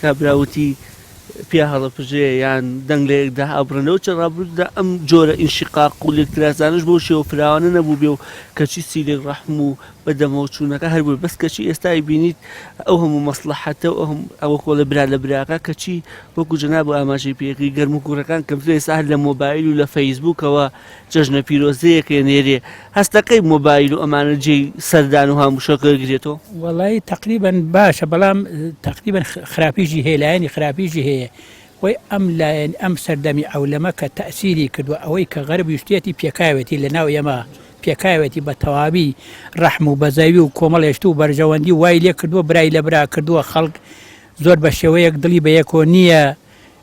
کابرا وتی. پیا هەڵەپژێ یان دەنگ لە یەکدا ئەبڕنەوە چە ڕابردوودا ئەم جۆرە ئینشیقاق و لێکترازانەش بەو شێوە فراوانە نەبووبێ و کەچی سیلەی ڕەحم و بە دەمەوە چوونەکە هەر بووی بەس کەچی ئێستا ئەیبینیت ئەو هەموو مەسڵەحەتە و ئەو هەموو ئەوە کۆڵێ برا لە براکە کەچی وەکو جەناب ئاماژەی پێکرد گەرم و گوڕەکان کەمترە ئێستا هەر لە مۆبایل و لە فەیسبووکەوە جەژنە پیرۆزەیەک ئەنێرێ هەستەکەی مۆبایل و ئەمانە جێی سەردان و هاموشۆکە گرێتەوە؟ وەڵایی تەقریبەن باشە بەڵام تەقریبەن خراپیشی هەیە لایەنی خراپیشی هەیە خۆی ئەم لایەن ئەم سەردەمی عەولەمە کە تەئسیری کردوە ئەوەی کە غەرب ویستێتی پێکاوێتی لە ناو ئێمە پێکاوێتی بە تەواوی ڕەحم و بەزەوی و کۆمەڵێ شت و بەرژەوەندی وای لێ کردوە برای لە برا کردوە خەڵک زۆر بە شێوەیەک دڵی بە یەکۆ نییە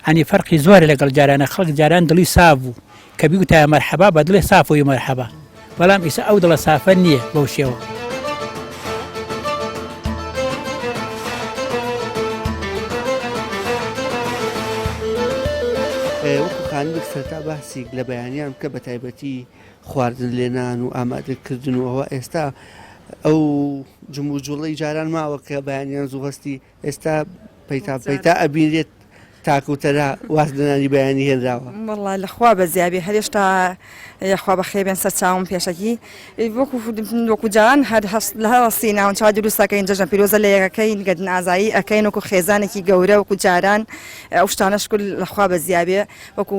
عنی فەرقی زۆرە لەگەڵ جارانە خەڵک جاران دڵی ساف بوو کە بیوتایە مەرحەبا بە دڵێ سافەوەی مەرحەبا بەڵام ئیسە ئەو دڵە سافە نییە بەو شێوە. وەکو خانمێک سەرتا باسیک لە بەیانیان بکە بە تایبەتی خواردن لێنان و ئامادەکردن و ئەوە ئێستا ئەو جموجوڵەی جاران ماوە کە بەیانیان زوو هەستی ئێستا پەیتا پەیتا ئەبینرێت تاک و تەرا واز لە نانی بەیانی هێنراوە. وەڵا لە خوا بەزیابێ هەر هێشتا یاخوا بەخێر بێن سەر چاوم پێشەکی وەکو وەکو جاران هەر هەست لە هەستی ناونچا دروست ئەکەین جەژنە پیرۆزە لە یەکەکەین گەردن ئازایی ئەکەین وەکو خێزانێکی گەورە وەکو جاران ئەو شتانە شکر لە خوا بەزیابێ وەکو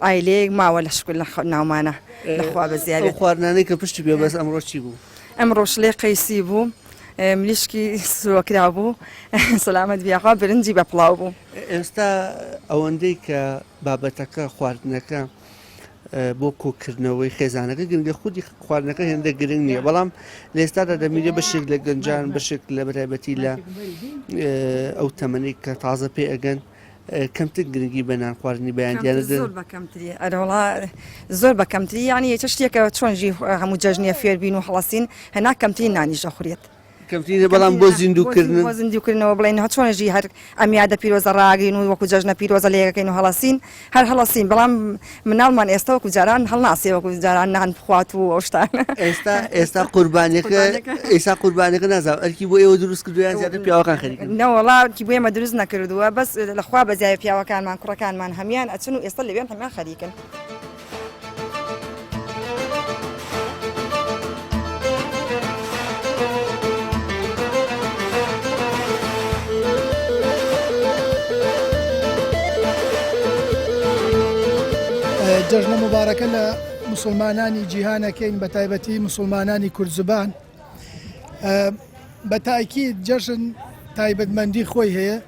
عایلەیەک ماوە لە شکر لە ناومانە لە خوا بەزیابێ. ئەو خواردنانەی کە پشتی پێ بەست ئەمڕۆ چی بوو؟ ئەمڕۆ شلەی قەیسی بوو، مریشکی سووەکراو بوو، سەلامەت بی یاخوا برنجی بە پڵاو بوو. ئێستا ئەوەندەی کە بابەتەکە خواردنەکە بۆ کۆکردنەوەی خێزانەکە گرنگە خودی خواردنەکە هێندە گرنگ نییە بەڵام لە ئێستادا دەبینرێ بەشێک لە گەنجان بەشێک لە بەتایبەتی لە ئەو تەمەنەی کە تازە پێ ئەگەن کەمتر گرنگی بە نان خواردنی بەیان دیارە زۆر بە کەمتری ئەرەوەڵا زۆر بە کەمتری یعنی چ شتێکە چۆن ژی هەموو جەژنیە فێربین و هەڵەسین هەنا کەمترین نانیش دەخورێت کەمترینە بەڵام بۆ زیندووکردن بۆ زیندووکردنەوە بڵێن هە چۆن ژی هەر ئەم یادە پیرۆزە ڕاگرین و وەکو جەژنە پیرۆزە لێیەکەین و هەڵەسین هەر هەڵەسین بەڵام مناڵمان ئێستا وەکو جاران هەڵناسێ وەکو جاران نان بخوات و ئەو شتانە. ئێستا ئێستا قوربانیەکە ئێستا قوربانیەکە نازانم ئەرکی بۆ ئێوە دروست کردووە یان زیاتر پیاوەکان خەریکن؟ نەوەڵا ئەرکی بۆ ئێمە دروست نەکردووە بەس لە خوا بەزیایە پیاوەکانمان کوڕەکانمان هەموان ئەچن و ئێستا لەوێن هەموان خەریکن. جەژنە موبارەکە لە موسڵمانانی جیهان ئەکەین بە تایبەتی موسڵمانانی کوردزبان بە تاکید جەژن تایبەتمەندی خۆی هەیە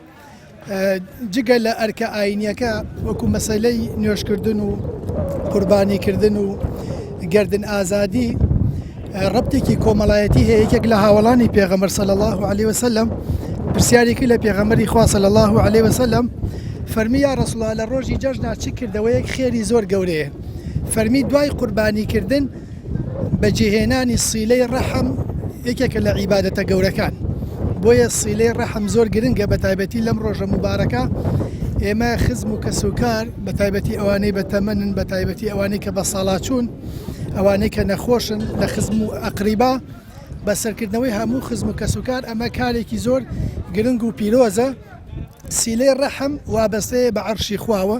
جگە لە ئەرکە ئاینیەکە وەکو مەسەلەی نوێژکردن و قوربانیکردن و گردن ئازادی ڕەبتێکی کۆمەڵایەتی هەیە یەکێک لە هاوەڵانی پێغەمبەر صلی الله علیه وسلم پرسیارێکی لە پێغەمبەری خوا صلی الله علیه وسلم فەرمی یا رسول الله لە ڕۆژی جەژنا چ کردەوەیەک خێری زۆر گەورەیە فەرمی دوای قوربانیکردن بەجێهێنانی سیلەی ڕەحم یەکێکە لە عیبادەتە گەورەکان بۆیە سیلەی ڕەحم زۆر گرنگە بە تایبەتی لەم ڕۆژە موبارەکە ئێمە خزم و کەسوکار بە تایبەتی ئەوانەی بە تەمەنن بە تایبەتی ئەوانەی کە بە ساڵاچوون ئەوانەی کە نەخۆشن لە خزم و ئەقریبا بەسەرکردنەوەی هەموو خزم و کەسوکار ئەمە کارێکی زۆر گرنگ و پیرۆزە سیلەی ڕەحم وابەستەیە بە عەرشی خواوە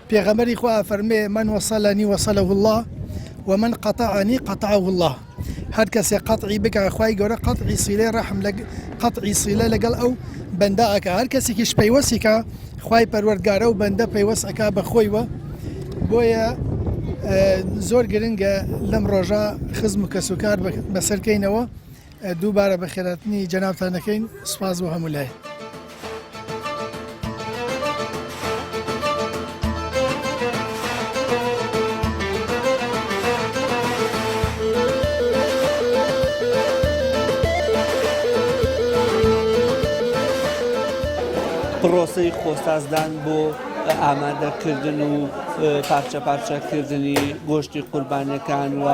پێغەمبەری خوا ئەفەرمێ، من وصلنی وصله اللە ومن قطعنی قطعه اللە، هەر کەسێ قەتعی بکا خوای گەورە قەتعی سیلەی ڕەحم لە قەتعی سیلە لەگەڵ ئەو بەندە ئەکا، هەر کەسێکیش پەیوەستی کا خوای پەروەردگار ئەو بەندە پەیوەست ئەکا بە خۆیوە، بۆیە زۆر گرنگە لەم ڕۆژە خزم و کەسوکار بەسەر کەینەوە. دووبارە بەخێرهاتنی جەنابتان دەکەین سوپاس بۆ هەموو لایەک. پڕۆسەی خۆسازدان بۆ ئامادەکردن و پارچە پارچەکردنی گۆشتی قوربانیەکان و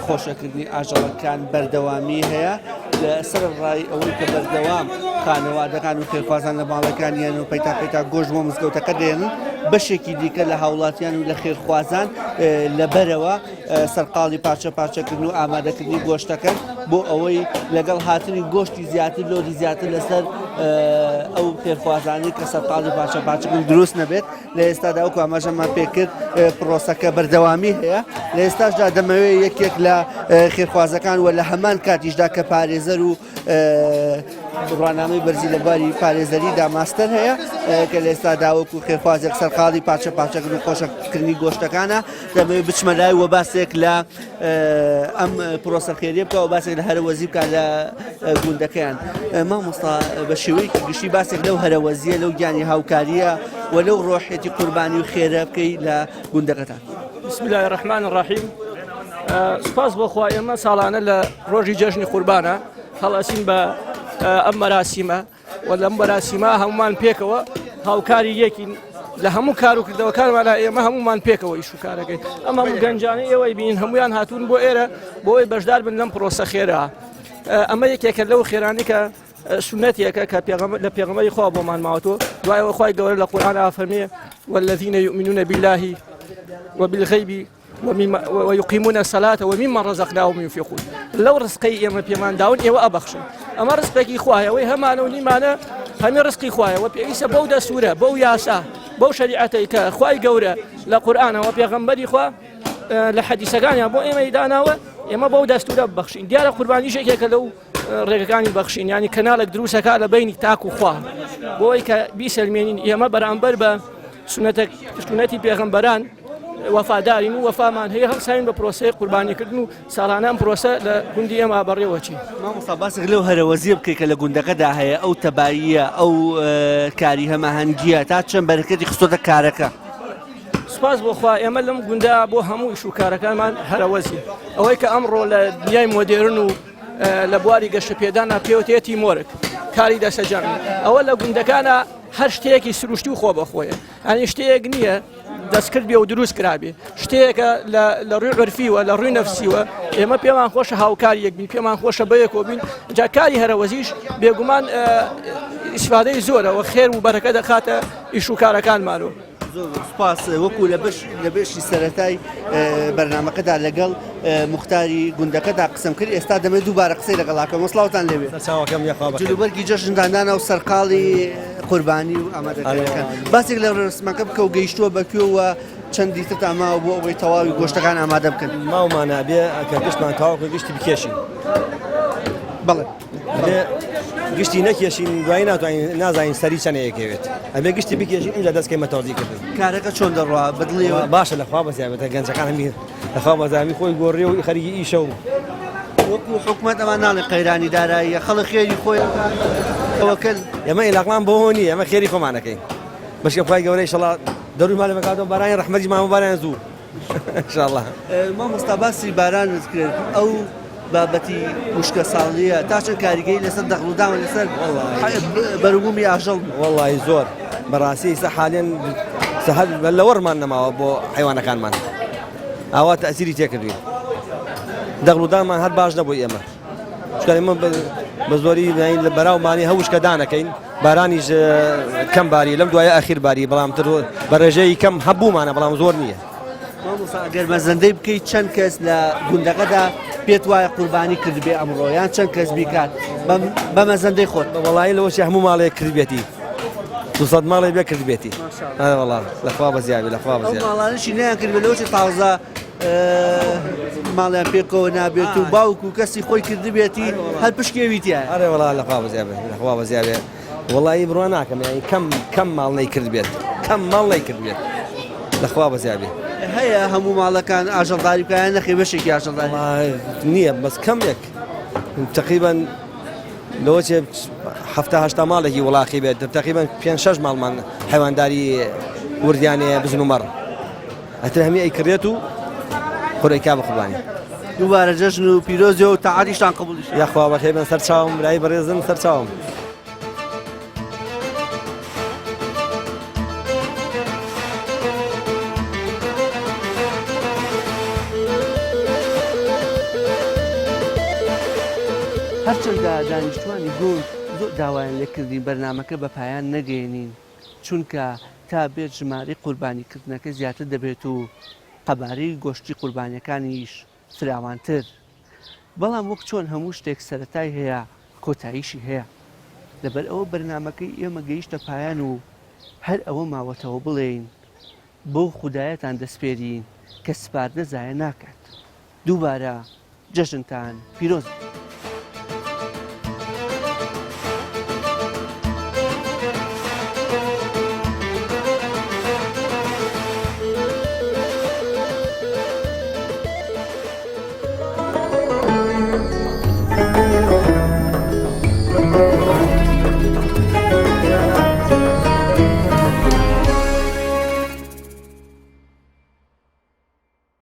خۆشەکردنی ئاژەڵەکان بەردەوامی هەیە سەرەڕای ئەوەی کە بەردەوام خانەوادەکان و خێرخوازان لە ماڵەکانیان و پەیتا پەیتا گۆشت بۆ مزگەوتەکە دێنن بەشێکی دیکە لە هاوڵاتیان و لە خێرخوازان لەبەرەوە سەرقاڵی پارچە پارچەکردن و ئامادەکردنی گۆشتەکەن بۆ ئەوەی لەگەڵ هاتنی گۆشتی زیاتر لۆدی زیاتر لەسەر ئەو خێرخوازانەی کە سەرقاڵی پارچە پارچەکردن دروست نەبێت. لە ئێستادا وەکو ئاماژەمان پێکرد پرۆسەکە بەردەوامی هەیە لە ئێستاشدا دەمەوێت یەکێک لە خێرخوازەکان و لە هەمان کاتیشدا کە پارێزەر و بڕوانامەی بەرزی لە بواری پارێزەریدا ماستەر هەیە کە لە ئێستادا وەکو خێرخوازێک سەرقاڵی پارچە پارچەکردن و خۆشکردنی گۆشتەکانە دەمەوێت بچمە لای و باسێک لە ئەم پرۆسە خێریە بکە و باسێک لە هەرەوەزی بکە لە گوندەکەیان مامۆستا بە شێوەیەکی گشتی باسێک لەو هەرەوەزیە لەو گیانی هاوکاریە و لەو ڕۆحێتی قوربانی و خێرە بکەی لە گوندەکەتان. بسم الله الرحمن الرحیم سوپاس بۆ خوا ئێمە ساڵانە لە ڕۆژی جەژنی قوربانە هەڵئەسین بە ئەم مەراسیمە و لەم مەراسیمە هەمومان پێکەوە هاوکاری یەکین لە هەموو کار و کردەوەکانمانە ئێمە هەمومان پێکەوە ئیش و کارەکەی ئەم هەموو گەنجانە ئێوەی بین هەمویان هاتوون بۆ ئێرە بۆ ئەوەی بەشدار بن لەم پرۆسە خێرا ئەمە یەکێکە لەو خێرانی کە سونەتێکە کە لە پێغەمبەری خوا بۆمان ماوەتەوە دوای ئەوە خوای گەورە لە قورئان ئافەرمێ والذین یؤمنون بالله وبالغیب ويقيمون الصلاة ومما رزقناهم ينفقون لەو ڕزقەی ئێمە پێمان داون ئێوە ئەبەخشن ئەمە ڕزقێکی خوایە ئەوەی هەمانە و نیمانە هەمی ڕزقی خوایە وە پێویستە بەو دەستورە بەو یاسا بەو شەریعەتەی کە خوای گەورە لە قورئانەوە پێغەمبەری خوا لە حەدیسەکانیان بۆ ئێمەی داناوە ئێمە بەو دەستورە ببەخشین دیارە قوربانیش یەکێکە لەو ڕێگەکانی بەخشین ینی کەناڵێک دروستەکە لە بینی تاک و خوا بۆی کە بیسەلمێنین ئێمە بەرامبەر بە سونەتە سونەتی پێغەمبەران وەفادارین و وەفامان هەیە هەڵساین بە پرۆسەی قوربانیکردن و ساڵانە ئەم پرۆسە لە گوندی ئێمە بەڕێوەچی. مامۆستا باسێک لەو هەرەوەزیە بکەی کە لە گوندەکەدا هەیە ئەو تەباییە ئەو کاری هەماهەنگیە تا چەند بەرەکەتی خستۆتە کارەکە. سوپاس بۆ خوا ئێمە لەم گوندە بۆ هەموو ئیش و کارەکانمان هەرەوەزین ئەوەی کە ئەمڕۆ لە دنیای مۆدێرن و لە بواری گەشەپێدانا پێوتێ teamwork کاری دەسەجەمی ئەوە لە گوندەکانە هەر شتێکی سروشتی و خۆ بەخۆیە ئەنی شتەیەک نییە دەستکرد بێ و دروست کرابێ شتەیەکە لە ڕووی عرفیوە لە ڕووی نەفسیوە ئێمە پێمان خۆشە هاوکاری یەک بین پێمان خۆشە بەیەکۆ بین جا کاری هەرەوەزیش بێگومان ئیسفادەی زۆرەوە خێر و بەرەکە دەخاتە ئیش و کارەکانمانەوە. زۆر زۆر سوپاس وەکو لە بەش لە بەشی سەرەتای بەرنامەکەدا لەگەڵ موختاری گوندەکەدا قسەم کرد ئێستا دەمەوێت دووبارە قسەی لەگەڵا کەم سڵاوتان لێبێ سەرچاوەکەم یاخوا بەخێر. جلوبەرگی جەژنتان دانا و سەرقاڵی قوربانی و ئامادەکاریەکان باسێک لە ڕێوڕەسمەکە بکە و گەیشتووە بە کوێ و چەندی ترتان ماوە بۆ ئەوەی تەواوی گۆشتەکان ئامادە بکەن ماومانە بێ کە گشتمان تەواو کرد گشتی بکێشین بەڵێ ئەبێ گشتی نەکێشین دوایی ناتوانین نازانین سەری چەنە یەکەوێت ئەبێ گشتی بکێشین ئینجا دەست کەیمە تەوزیع کردن کارەکە چۆن دەڕوا بەدڵیەوە باشە لەخوا بەزیابێتە گەنجەکان هەمی لەخوا بەزامی خۆی گۆڕی و خەریکی ئیشە و وەکو حکومەت ئەمان ناڵێ قەیرانی داراییە خەڵک خێری خۆی ئەوەکەن ئێمە ئیلاقمان بۆ نییە ئێمە خێری خۆمانەکەین بەشکە خوای گەورە ئیشەڵا دەروونمان لێ بکاتەوە بارانی ڕەحمەتی مامە باران زوو ان شاء الله. مامۆستا باسی بارانت کرد ئەو بابەتی وشکە ساڵیە تا چەند کاریگەری لەسەر دەغڵودان لەسەر بەروبوومی ئاژەڵ وەڵی زۆر بەڕاستی ئیستا حالێن سەهر لەوەڕمان نەماوە بۆ حیوانەکانمان ئاوا تەسیری تێکردوین دەغڵودانمان هەر باش نەبوو ئێمە چونکە ئێمە بە زۆری لە بەراومانی هەوشکە دانەکەین بارانیش کەم باری لەم دوایە ئەخیر باری بەڵام تر بە ڕێژەی کەم هەبوومانە بەڵام زۆر نییە. مامۆستا ئەگەر مەزەندەی بکەیت چەند کەس لە گوندەکەدا پێت وایە قوربانی کردبێ ئەمڕۆ یان چەند کەس بیکات بە مەزەندەی خۆت؟ وەڵایی لەوەشی هەموو ماڵێک کردبێتی 200 ماڵێ بێ کردبێتی وەڵا لەخوا بەزیابی لەخوا بەزیابی ئەو ماڵانەشی نەیان کردبێ لەوەشی تازە ماڵیان پێکەوە نابێت و باوک و کەسی خۆی کردبێتی هەر پشکێوی تایە. ئەرێ وەڵا لەخوا بەزیابێ لەخوا بەزیابێ وەڵایی بڕوا ناکەم یانی کەم کەم ماڵ نەیکردبێت کەم ماڵ نەیکردبێت لەخوا بەزیابێ. هەیە هەموو ماڵەکان ئاژەڵداری بکە یان نەخێر بەشێکی ئاژەڵداری؟ نییە بەس کەمێک تقریبا لەوە چێ حەفتا هەشتا ماڵێکی وڵاخی بێت تقریبا پێ شەش ماڵمان حیوانداری وردیانەیە بزن و مەڕ. ئەتر هەمی ئەیکڕێت و خۆر ئەیکا بە قوربانی. دووبارە جەژن و پیرۆزی و تاعەتیشتان قبوڵیش. یاخوا بەخێر بێن سەر چاوم برای بەڕێزم سەر چاوم. هەرچەندە دانیشتوانی گوند زۆر داوایان لێکردین بەرنامەکە بە پایان نەگەیەنین، چونکە تا بێت ژمارەی قوربانیکردنەکە زیاتر دەبێت و. قەبارەی گۆشتی قوربانیەکانیش فراوانتر. بەڵام وەک چۆن هەموو شتێک سەرەتای هەیە کۆتاییشی هەیە. لەبەر ئەوە بەرنامەکەی ئێمە گەیشتە پایان و هەر ئەوە ماوەتەوە بڵێین بەو خودایەتان دەسپێرین کە سپاردە زایە ناکات. دووبارە جەژنتان پیرۆز بێت.